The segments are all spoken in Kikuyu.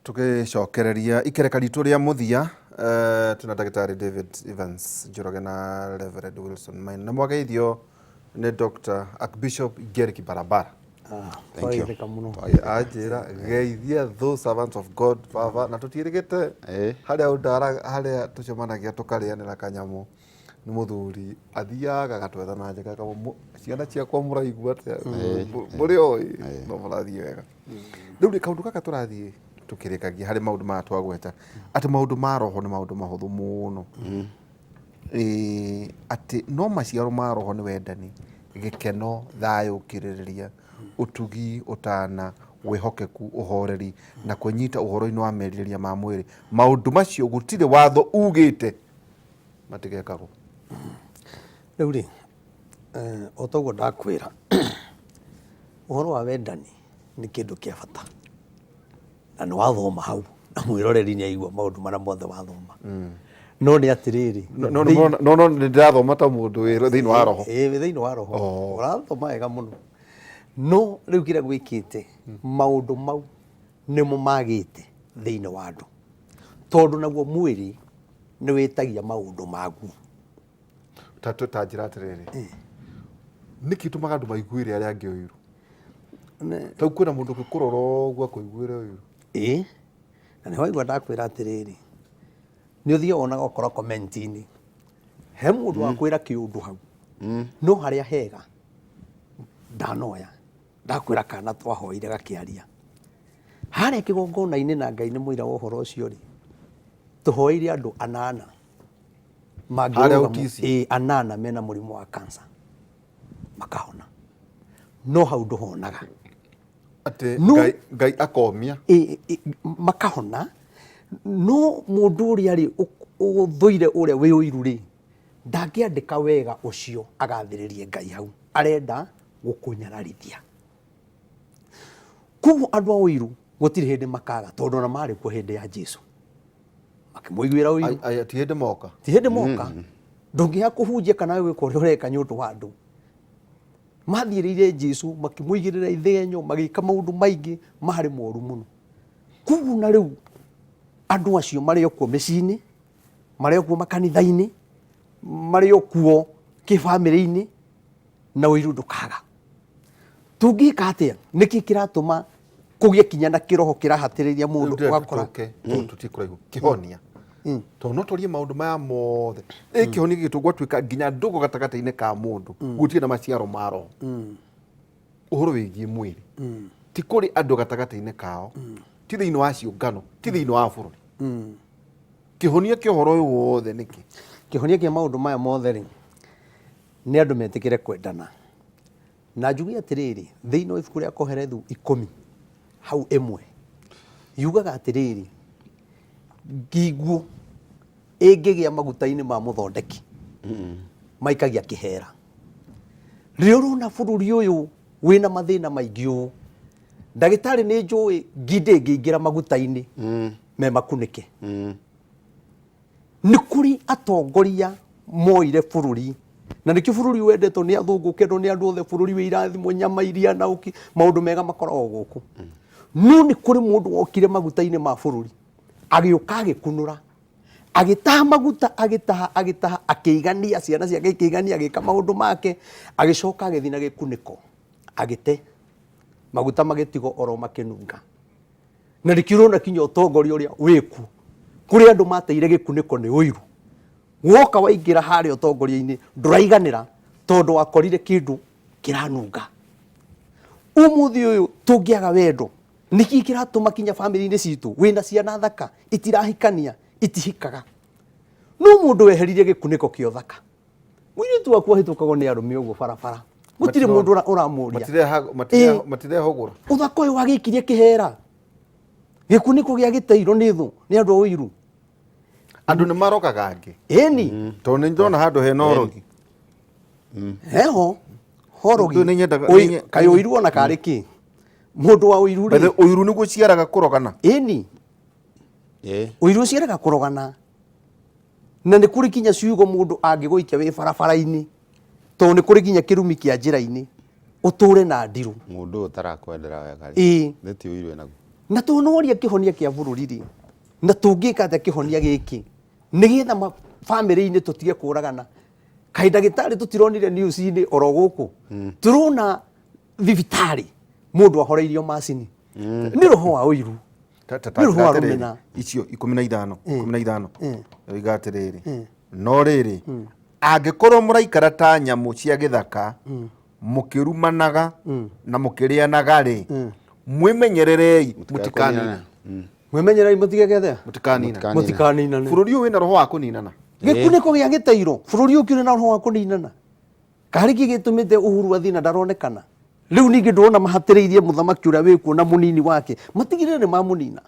Tũgĩcokereria ikereka ritũ rĩa mũthia, twĩna ndagĩtarĩ David Evans Njoroge na Reverend Wilson Maina, na mwageithio nĩ Dr. Archbishop Gerrick Barabara. Thank you. Twageithĩka mũno. Anjĩra geithia those servants of God baba, na tũtiĩrĩgĩte harĩa ũndaraga, harĩa tũcemanagia tũkarĩanĩra kanyamũ. Nĩ mũthuri athiaga agatwetha na njĩka akauga, "Ciana ciakwa mũraigua atĩa? Mũrĩ oĩ no mũrathiĩ wega." Rĩu rĩ, kaũndũ gaka tũrathiĩ tũkĩrĩkagia harĩ maũndũ maya twagweta, atĩ maũndũ ma roho nĩ maũndũ mahũthũ mũno. Ĩĩ, atĩ no maciaro ma roho nĩ wendani, gĩkeno, thayũ, ũkirĩrĩria, ũtugi, ũtana, wĩhokeku, ũhoreri, na kwĩnyita ũhoro-inĩ wa merirĩria ma mwĩrĩ. Maũndũ macio gũtirĩ watho ugĩte matigekagwo. Rĩu rĩ, o ta ũguo ndakwĩra, ũhoro wa wendani nĩ kĩndũ kĩa bata, na nĩ wathoma hau, na mwĩroreri nĩ aigua maũndũ marĩa mothe wathoma. No nĩ atĩrĩrĩ, No, no, no, no, nĩ ndĩrathoma ta mũndũ wĩ thĩinĩ wa roho. Ĩĩ, wĩ thĩinĩ wa roho. Ũrathoma wega mũno. No rĩu kĩrĩa gwĩkĩte, maũndũ mau nĩmo magĩte thĩinĩ wa andũ, tondũ naguo mwĩrĩ nĩ wĩtagia maũndũ maguo. Ta ta njĩra atĩrĩrĩ, nĩkĩ gĩtũmaga andũ maiguĩre arĩa angĩ ũiru? Ta rĩu kwĩna mũndũ ũngĩkũrora ũguo akũiguĩre ũiru. Ĩĩ, na nĩ waigua ndakwĩra atĩrĩrĩ, nĩ ũthiaga wonaga ũkora comment-inĩ he mũndũ wakwĩra kĩũndũ hau, no harĩa hega ndanoya ndakwĩra kana twahoire gakĩaria harĩa kĩgongona-inĩ, na Ngai nĩ mũira wa ũhoro ũcio rĩ, tũhoeire andũ anana Harĩa mangĩrũgama. OTC? Ĩĩ, anana mena mũrimũ wa cancer makahona, no hau ndũhonaga. Atĩ Ngai, Ngai akomia. Ĩ, ĩ, makahona, no mũndũ ũrĩa rĩ ũthũire ũrĩa wĩ ũiru rĩ, ndangĩandĩka wega ũcio agathĩrĩrie Ngai hau, arenda gũkũnyararithia. Koguo andũ a ũiru gũtirĩ hĩndĩ makaga, tondũ ona marĩ kuo hĩndĩ ya Jesu makĩmũiguĩra ũiru. Ti hĩndĩ moka. Ti hĩndĩ moka. Ndũngĩaga kũhunjia kana gwĩka ũrĩa ũreka nĩ ũndũ wa andũ. Mathiĩrĩire Jesu makĩmũigĩrĩra ithenyo, magĩka maũndũ maingĩ marĩ moru mũno. Koguo na rĩu andũ acio marĩ o kuo mĩciĩ-inĩ, marĩ o kuo makanitha-inĩ, marĩ o kuo kĩbamĩrĩ-inĩ, na ũiru ndũkaga. Tũngĩka atĩa? Nĩkĩ kĩratũma kũgĩe kinya na kĩroho kĩrahatĩrĩria mũndũ ũgakora? Tũthiĩ kũraihu kĩhonia, tondũ no twarie maũndũ maya mothe, ĩ kĩhonia gĩgĩtwo gwatuĩka nginya ndũgũ gatagatĩ-inĩ ka mũndũ gũtirĩ na maciaro ma roho, ũhoro wĩgiĩ mwĩrĩ, ti kũrĩ andũ gatagatĩ-inĩ kao, ti thĩinĩ wa ciũngano, ti thĩinĩ wa bũrũri, kĩhonia kĩa ũhoro ũyũ wothe nĩkĩ? Kĩhonia kĩa maũndũ maya mothe rĩ, nĩ andũ metĩkĩre kwendana. Na njuge atĩrĩrĩ, thĩinĩ wa ibuku rĩa Kohelethu 10 hau 1 yugaga atĩrĩrĩ, nginguo ĩngĩgĩa maguta-inĩ ma mũthondeki maikagia kĩhera. Rĩrĩa ũrona bũrũri ũyũ wĩna mathĩna maingĩ ũũ, ndagĩtarĩ nĩ njũĩ ngi ndĩngĩingĩra maguta-inĩ me makunĩke. Nĩ kũrĩ atongoria moire bũrũri, na nĩkĩo bũrũri wendetwo nĩ athũngũ, ũkendwo nĩ andũ othe, bũrũri wĩ irathimo, nyama, iria na ũkĩ, maũndũ mega makoragwo gũkũ. No nĩ kũrĩ mũndũ wokire maguta-inĩ ma bũrũri, agĩũka agĩkunũra, agĩtaha maguta, agĩtaha, agĩtaha, akĩigania ciana ciake, ikĩigania, agĩka maũndũ make, agĩcoka agĩthiĩ na gĩkunĩko, agĩte maguta, magĩtigwo oro makĩnunga. Na nĩkĩo ũrona kinya ũtongoria ũrĩa wĩkuo, kũrĩ andũ mateire gĩkunĩko nĩ ũiru. Woka waingĩra harĩa ũtongoria-inĩ ndũraiganĩra, tondũ wakorire kĩndũ kĩranunga. Ũmũthĩ ũyũ tũngĩaga wendo, nĩkĩ kĩratũma kinya bamĩrĩ-inĩ citũ wĩna ciana thaka itirahikania, itihikaga? No mũndũ weheririe gĩkunĩko kĩa ũthaka. Mũirĩtu waku ahĩtũkagwo nĩ arũme ũguo barabara, gũtirĩ mũndũ ũramũria. Matirehũgũra. Ũthaka ũyũ wagĩikirie kĩhera, gĩkunĩko gĩa gĩteirwo nĩ thũ, nĩ andũ a ũiru. Andũ nĩ marogaga angĩ. Ĩni. Tondũ nĩ ndona handũ hena ũrogi. Heho horogi. Kaĩ ũiru ona karĩ kĩ? Mũndũ wa ũiru rĩ, ũiru nĩguo ũciaraga kũrogana. Ĩni. Ũiru ũciaraga kũrogana. Na nĩ kũrĩ kinya ciugo mũndũ angĩgũikia wĩ barabara-inĩ, tondũ nĩ kũrĩ kinya kĩrumi kĩa njĩra-inĩ, ũtũre na ndirũ. Mũndũ ũyũ ũtarakwendera wega rĩ, nĩ ti ũiru enaguo. Na tũnoria kĩhonia kĩa bũrũri rĩ, na tũngĩka atĩa kĩhonia gĩkĩ nĩgetha bamĩrĩ-inĩ tũtige kũragana? Kaĩ ndagĩtarĩ tũtironire news-inĩ oro gũkũ, tũrona thibitarĩ mũndũ ahoreirio macini nĩ roho wa ũiru. Nĩ roho wa rũmena. Icio 15, 15 oiga atĩrĩrĩ, no rĩrĩ, angĩkorwo mũraikara ta nyamũ cia gĩthaka, mũkĩrumanaga na mũkĩrĩanaga-rĩ, mwĩmenyererei mũtikaninane. Mwĩmenyererei mũtigeke atĩa? Mũtikaninane. Mũtikaninane. Bũrũri ũyũ wĩna roho wa kũninana. Gĩkunĩko gĩa gĩteiro, bũrũri ũyũ kĩrĩ na roho wa kũninana. Karĩ kĩ gĩtũmĩte Uhuru athiĩ na ndaronekana? Rĩu ningĩ ndũrona mahatĩrĩirie mũthamaki ũrĩa wĩkuo na mũnini wake, matigĩrĩre nĩ mamũnina.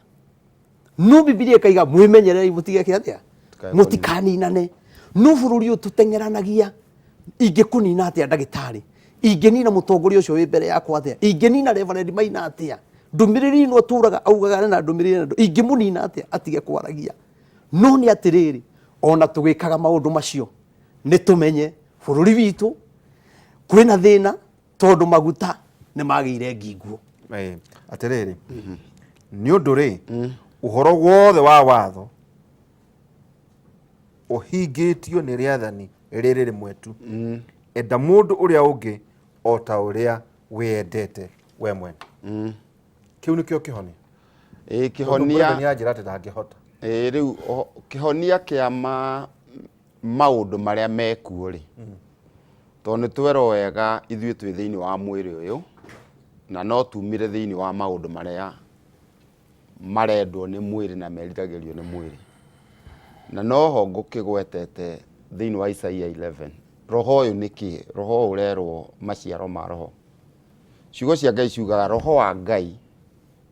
No Bibilia ĩkaiga mwĩmenyererei mũtigeke atĩa? Mũtikaninane. No bũrũri ũyũ tũteng'eranagia, ingĩkũnina atĩa ndagĩtarĩ? Ingĩnina mũtongoria ũcio wĩ mbere yakwa atĩa? Ingĩnina Reverend Maina atĩa? Ndũmĩrĩri ĩno atũraga augaga arĩ na ndũmĩrĩri ĩno, ingĩmũnina atĩa atige kwaragia? No nĩ atĩrĩrĩ, ona tũgĩkaga maũndũ macio, nĩ tũmenye bũrũri witũ kwĩna thĩna tondũ maguta nĩ magĩire nginguo. Atĩrĩrĩ, nĩ ũndũ rĩ, ũhoro wothe wa watho ũhingĩtio nĩ rĩathani rĩrĩ rĩmwe tu, enda mũndũ ũrĩa ũngĩ o ta ũrĩa wĩyendete we mwene. Kĩu nĩkĩo kĩhonia. Ĩĩ, Tondũ kĩhonia. Brendan anjĩra atĩ ndangĩhota. Ĩĩ, rĩu kĩhonia kĩa maũndũ marĩa mekuo rĩ, tondũ nĩ twerwo wega ithuĩ twĩ thĩinĩ wa mwĩrĩ ũyũ na no tumire thĩinĩ wa maũndũ marĩa marendwo nĩ mwĩrĩ na meriragĩrio nĩ mwĩrĩ. Na noho ngũkĩgwetete thĩinĩ wa Isaia 11, roho ũyũ nĩ kĩ? Roho ũyũ ũrerwo maciaro ma roho. Ciugo cia Ngai ciugaga roho wa Ngai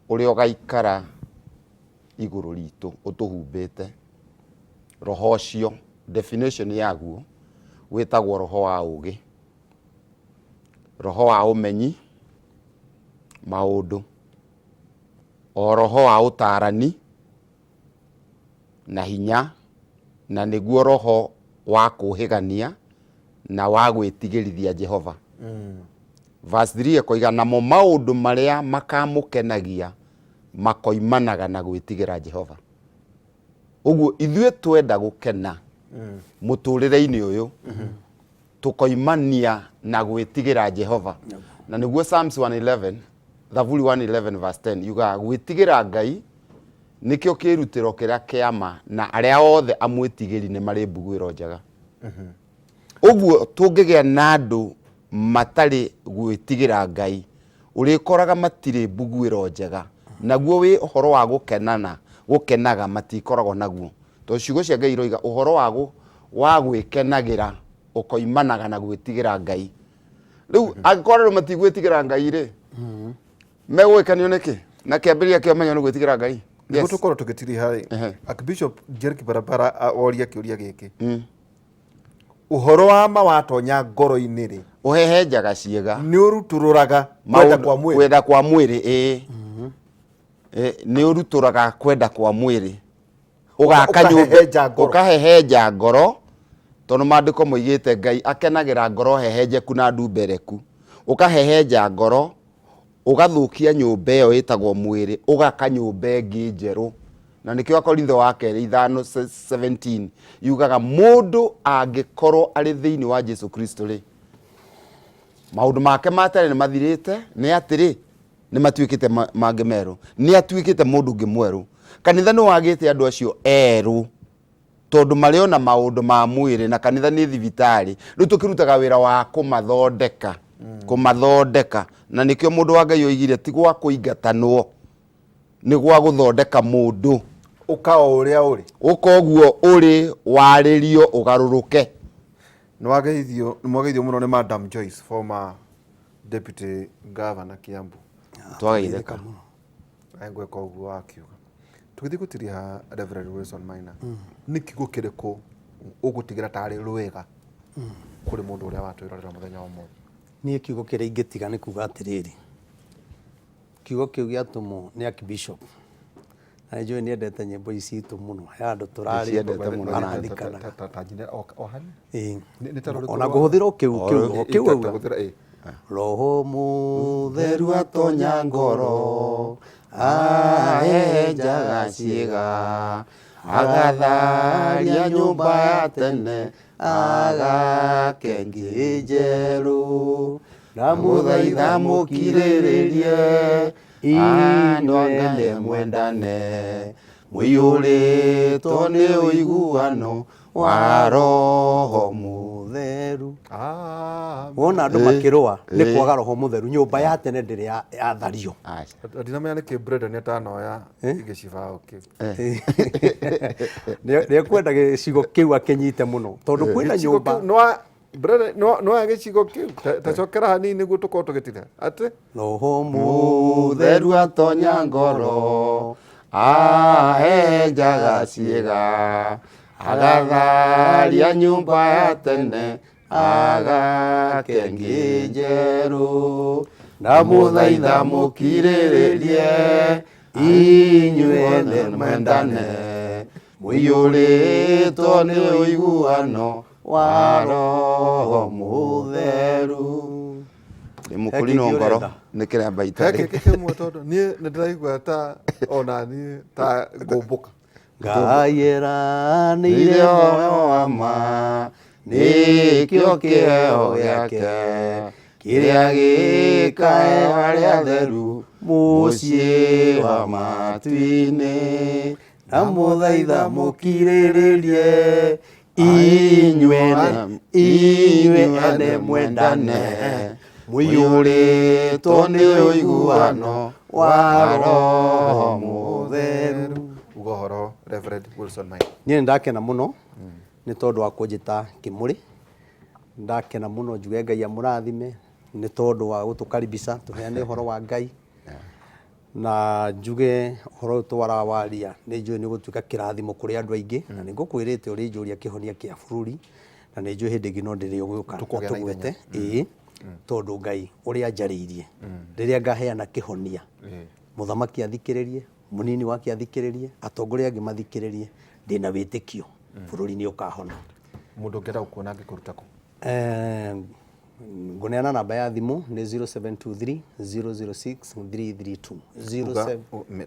ũrĩa ũgaikara igũrũ ritũ ũtũhumbĩte, roho ũcio definition yaguo wĩtagwo roho wa ũgĩ, roho wa ũmenyi maũndũ, o roho wa ũtarani na hinya, na nĩguo roho wa kũhĩgania na wa gwĩtigĩrithia Jehova. Verse 3 ĩkoiga, namo maũndũ marĩa makamũkenagia makoimanaga na gwĩtigĩra Jehova. Ũguo ithuĩ twenda gũkena mũtũrĩre-inĩ ũyũ, tũkoimania na gwĩtigĩra Jehova. Na nĩguo Psalms 111, Thaburi 111 verse 10 yugaga gwĩtigĩra Ngai nĩkĩo kĩrutĩro kĩrĩa kĩa ma, na arĩa othe amwĩtigĩri nĩ marĩ mbuguĩro njega. Ũguo tũngĩgĩa na andũ matarĩ gwĩtigĩra Ngai, ũrĩkoraga matirĩ mbuguĩro njega. Naguo wĩ ũhoro wa gũkenana, gũkenaga matikoragwo naguo. Tondũ ciugo cia Ngai iroiga ũhoro wa gwĩkenagĩra ũkoimanaga na gwĩtigĩra Ngai. Rĩu angĩkorwo andũ matigwĩtigĩra Ngai rĩ, megũgĩkenio nĩkĩ? Na kĩambĩrĩria kĩa ũmenyo nĩ gwĩtigĩra Ngai. Nĩguo tũkorwo tũgĩtiriha rĩ, Archbishop Njeri Barabara oria kĩũria gĩkĩ, ũhoro wa ma watonya ngoro-inĩ rĩ, ũhehenjaga ciĩga, nĩ ũrutũrũraga kwenda kwa mwĩrĩ. Kwenda kwa mwĩrĩ, ĩĩ. Nĩ ũrutũraga kwenda kwa mwĩrĩ. Ũgaka nyũmba, Ũkahehenja ngoro. Ũkahehenja ngoro, tondũ maandĩko moigĩte Ngai akenagĩra ngoro hehenjeku na ndumbereku. Ũkahehenja ngoro, ũgathũkia nyũmba ĩyo ĩtagwo mwĩrĩ, ũgaka nyũmba ĩngĩ njerũ. Na nĩkĩo Akorintho wa kerĩ ithano 17 yugaga mũndũ angĩkorwo arĩ thĩinĩ wa Jesu Kristo rĩ, maũndũ make ma tene nĩ mathirĩte, nĩ atĩrĩ, nĩ matuĩkĩte mangĩ merũ, nĩ atuĩkĩte mũndũ ũngĩ mwerũ. Kanitha nĩ wagĩte andũ acio erũ, tondũ marĩ ona maũndũ ma mwĩrĩ, na kanitha nĩ thibitarĩ. Rĩu tũkĩrutaga wĩra wa kũmathondeka, kũmathondeka. Na nĩkĩo mũndũ wa Ngai oigire ti gwa kũingatanwo, nĩ gwa gũthondeka mũndũ. Ũka o ũrĩa ũrĩ. Ũka ũguo ũrĩ, warĩrio ũgarũrũke. Nĩ wageithio mũno nĩ Madam Joyce, former Deputy Governor Kiambu. Twageithĩka. Ngwĩka ũguo wakiuga. Tũgĩthiĩ gũtiriha Reverend Wilson Maina, nĩ kiugo kĩrĩkũ ũgũtigĩra tarĩ rwĩga kũrĩ mũndũ ũrĩa watwĩrorera mũthenya wa ũmũthĩ? Niĩ kiugo kĩrĩa ingĩtiga nĩ kuga atĩrĩrĩ, kiugo kĩu gĩatũmwo nĩ Archbishop, na nĩ njũĩ nĩ endete nyĩmbo ici citũ mũno, he handũ tũrarĩ Nĩciendete mũno. arathikanaga. Ta njine o hanini. Ĩĩ. Nĩ ta rũrĩkũ Ona rwa- ngũhũthĩra o kĩu kĩu o kĩu auga. Hũthĩra, ĩĩ. Roho Mũtheru atonya ngoro, ahenjaga ciĩga, agatharia nyũmba ya tene, agake ĩngĩ njerũ. Ndamũthaitha mũkirĩrĩrie, andũ a Ngai mwendane, mũiyũrĩtwo nĩ ũiguano wa Roho Mũtheru. Amen. Wona andũ makĩrũa nĩ kwaga Roho Mũtheru, nyũmba ya tene ndĩrĩ yathario. Aca. Ndinamenya nĩkĩ Brenda atanoya gĩcibaũ kĩu. Nĩ ekwenda gĩcigo kĩu akĩnyite mũno, tondũ kwĩna Gĩcigo nyũmba kĩu nĩwa- Brenda, nĩwoya gĩcigo kĩu. Ta cokera hanini nĩguo tũkorwo tũgĩtira atĩ Roho Mũtheru atonya ngoro, ahenjaga ciĩga, agatharia nyũmba ya tene, agake ĩngĩ njerũ. Ndamũthaitha mũkirĩrĩrie, inyuĩ ene mwendane, mũiyũrĩtwo nĩ ũiguano wa Roho Mũtheru. Nĩ mũkũrinwo He kĩngĩ ngoro ũrenda? nĩ kĩremba he itarĩ. kĩngĩ kĩmwe tondũ niĩ nĩ ndĩraigua ta ona niĩ ta ngũmbũka. Ngai eranĩire Nĩrĩo muoyo wa ma, nĩkĩo kĩheo gĩake, kĩrĩa gĩkae arĩa atheru, mũciĩ wa matu-inĩ. Ndamũthaitha mũkirĩrĩrie, inyuĩ ene mwendane, mũiyũrĩtwo nĩ ũiguano wa Roho Mũtheru. Uga ũhoro Reverend Wilson Maina. Niĩ nĩ ndakena mũno nĩ tondũ wa kũnjĩta kĩmũrĩ, ndakena mũno njuge Ngai amũrathime nĩ tondũ wa gũtũkaribisha tũheane ũhoro wa Ngai, na njuge ũhoro ũyũ twarawaria nĩ njũĩ nĩ ũgũtuĩka kĩrathimo kũrĩ andũ aingĩ, na nĩ ngũkwĩrĩte ũrĩnjũria kĩhonia kĩa bũrũri, na nĩ njũĩ hĩndĩ ĩngĩ no ndĩrĩgũka na Tũkũgĩa na tũgwete ithenya. ĩĩ, tondũ Ngai ũrĩa anjarĩirie rĩrĩa ngaheana kĩhonia, mũthamaki athikĩrĩrie, mũnini wake athikĩrĩrie, atongoria angĩ mathikĩrĩrie, ndĩna wĩtĩkio bũrũri nĩ ũkahona. Mũndũ ũngĩenda gũkuona angĩkũruta kũ? Ngũneana namba ya thimũ nĩ 0723 006 332. Uga,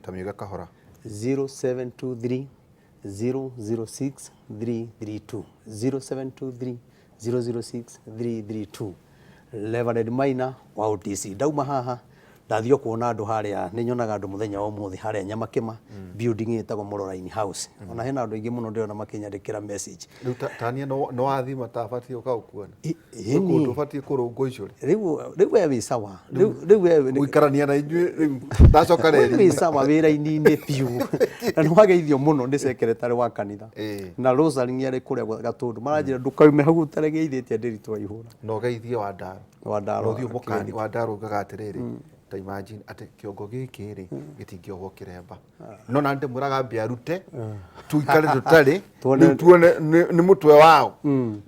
ta miuga kahora. 0723 006 332. 0723 006 332. Reverend Maina wa OTC. Ndauma haha ndathiĩ kuona andũ harĩa, nĩ nyonaga andũ mũthenya wa ũmũthĩ harĩa Nyamakĩma building ĩtagwo Mororaini House. Ona hena andũ aingĩ mũno ndĩrona makĩnyandĩkĩra message. Rĩu ta niĩ no wathima ta batiĩ ũka gũkuona. Ĩ Kwĩ kũndũ niĩ. ũbatiĩ kũrũngwo icio. Rĩu we wĩ sawa. Rĩu we Gũikarania na inyuĩ rĩu ndacoka we reri. wĩ sawa wĩra-inĩ biũ. Na nĩ wageithio mũno nĩ secretary wa kanitha. Na Rosary nĩ arĩ kũrĩa Gatũndũ. Maranjĩra ndũkaume hau ũtaregeithĩtie Ndiritu wa Ihũra. Na ũgeithie Wandaro. Wandaro. Na ũthiĩ ũmũkanie Wandaro ugaga atĩrĩrĩ, ta imagine atĩ kĩongo gĩkĩ rĩ gĩtingĩohwo kĩremba. No na ndĩmwĩraga ambie arute tuikare tũtarĩ rĩu tuone nĩ mũtwe wao,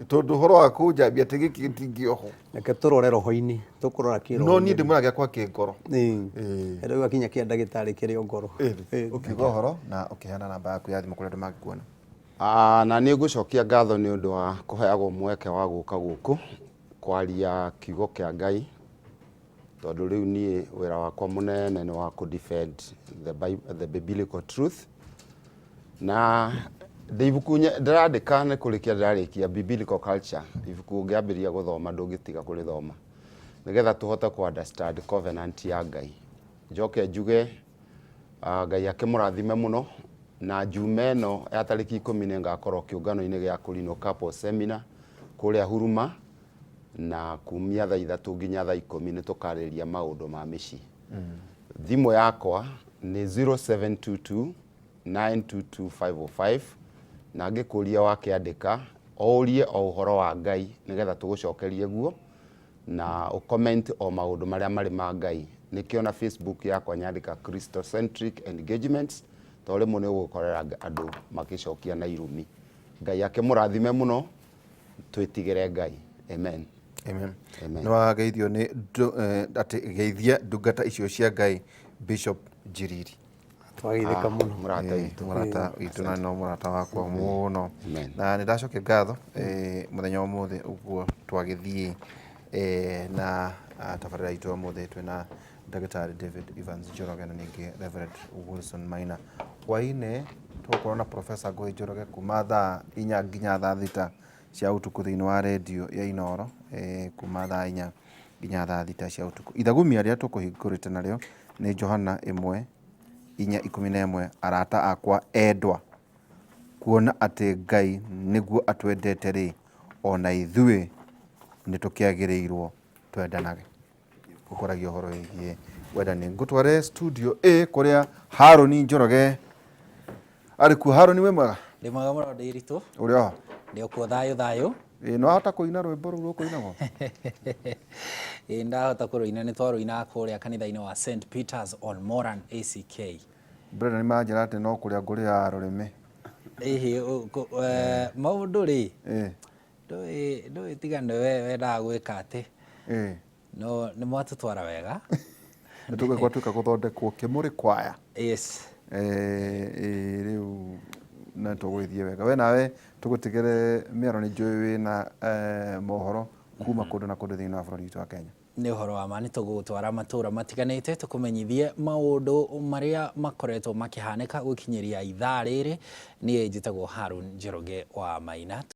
tondũ ũhoro wa kũnjambia atĩ gĩkĩ gĩtingĩohwo. Reke tũrore roho-inĩ, tũkũrora kĩroho. No niĩ ndĩmwĩraga gĩakwa kĩ ngoro. Rĩu akinya kĩa ndagĩtarĩ kĩrĩ o ngoro. Ũkiuga ũhoro na ũkĩheana namba yaku ya thimũ kũrĩa andũ mangĩkuona. Na nĩ ngũcokia ngatho nĩ ũndũ wa kũheagwo mweke wa gũka gũkũ kwaria kiugo kĩa Ngai, tondũ rĩu niĩ wĩra wakwa mũnene nĩ wa kũ defend the biblical truth. Na ndĩ ibuku ndĩrandĩka nĩ kũrĩkia ndĩrarĩkia biblical culture, ibuku ũngĩambĩrĩria gũthoma ndũngĩtiga kũrĩthoma, nĩgetha tũhote kũ understand covenant ya Ngai. Njoke njuge Ngai akĩmũrathime mũno, na Juma ĩno ya tarĩki 10 nĩ ngakorwo kĩũngano-inĩ gĩa Kũrinwo Couple Seminar kũrĩa Huruma, na kumia thaa 3 nginya thaa 10 nĩ tũkarĩrĩria maũndũ ma mĩciĩ. Thimũ yakwa nĩ 0722 922 505, na ngĩkũria wakĩandĩka o ũrie o ũhoro wa Ngai nĩgetha tũgũcokerie guo, na ũcomment o maũndũ marĩa marĩ ma Ngai. Nĩkĩo na Facebook yakwa nyandĩka Christocentric Engagements, tondũ rĩmwe nĩ ũgũkorera andũ makĩcokia na irumi. Ngai akĩmũrathime mũno, twĩtigĩre Ngai. Amen. Amen. Amen. Nĩ wageithio nĩ atĩ geithia ndungata icio cia Ngai Bishop Njiriri. Twageithĩka mũno. Mũrata witũ. Mũrata witũ na no mũrata wakwa mũno. Amen. Na nĩ ndacokia ngatho mũthenya wa ũmũthĩ ũguo twagĩthiĩ na Tabarĩra itũ ũmũthĩ twĩna Ndagĩtarĩ David Evans Njoroge na ningĩ Reverend Wilson Maina. Hwaĩ-inĩ tũgũkorwo na Professor Ngũĩ Njoroge kuma thaa 4 nginya thaa 6 cia ũtukũ thĩinĩ wa redio ya Inooro, kuma thaa 4 nginya thaa 6 cia ũtukũ. Ithagumia rĩrĩa tũkũhingũrĩte narĩo nĩ Johana 1 4:11, arata akwa endwa, kuona atĩ Ngai nĩguo atwendete-rĩ, o na ithuĩ nĩ tũkĩagĩrĩirwo twendanage. Gũkoragia ũhoro wĩgiĩ wendani. Ngũtware studio A kũrĩa Harũni Njoroge arĩ kuo. Harũni, wĩ mwega? Ndĩ mwega mũno, Ndĩritũ. Ũrĩ oho? Ndĩ okuo, thayũ thayũ. Ĩ, nĩwahota kũina rwĩmbo rũu rũkũinagwo? Ĩ, ndahota kũrũina, nĩ twarũinaga kũrĩa kanitha-inĩ wa St Peters on Moran ACK. Brenda nĩ manjĩra atĩ no kũrĩa ngũrĩaga rũrĩmĩ. Ĩhĩ, maũndũ rĩ, ndũĩ ndũĩ tiga nĩwe wendaga gwĩka atĩ. No nĩ mwatũtwara wega. Nĩ tũgũtuĩka gũthondekwo kĩmũrĩ kwaya. Yes. Rĩu na tũgũgĩthiĩ wega. We nawe tũgũtigĩre mĩaro, nĩ njũĩ wĩna mohoro kuma kũndũ na kũndũ thĩinĩ wa bũrũri witũ wa Kenya. Nĩ ũhoro wa ma, nĩ tũgũgũtwara matũra matiganĩte tũkũmenyithie maũndũ marĩa makoretwo makĩhanĩka gũkinyĩria ithaa rĩrĩ. Niĩ njĩtagwo Harun Njoroge wa Maina.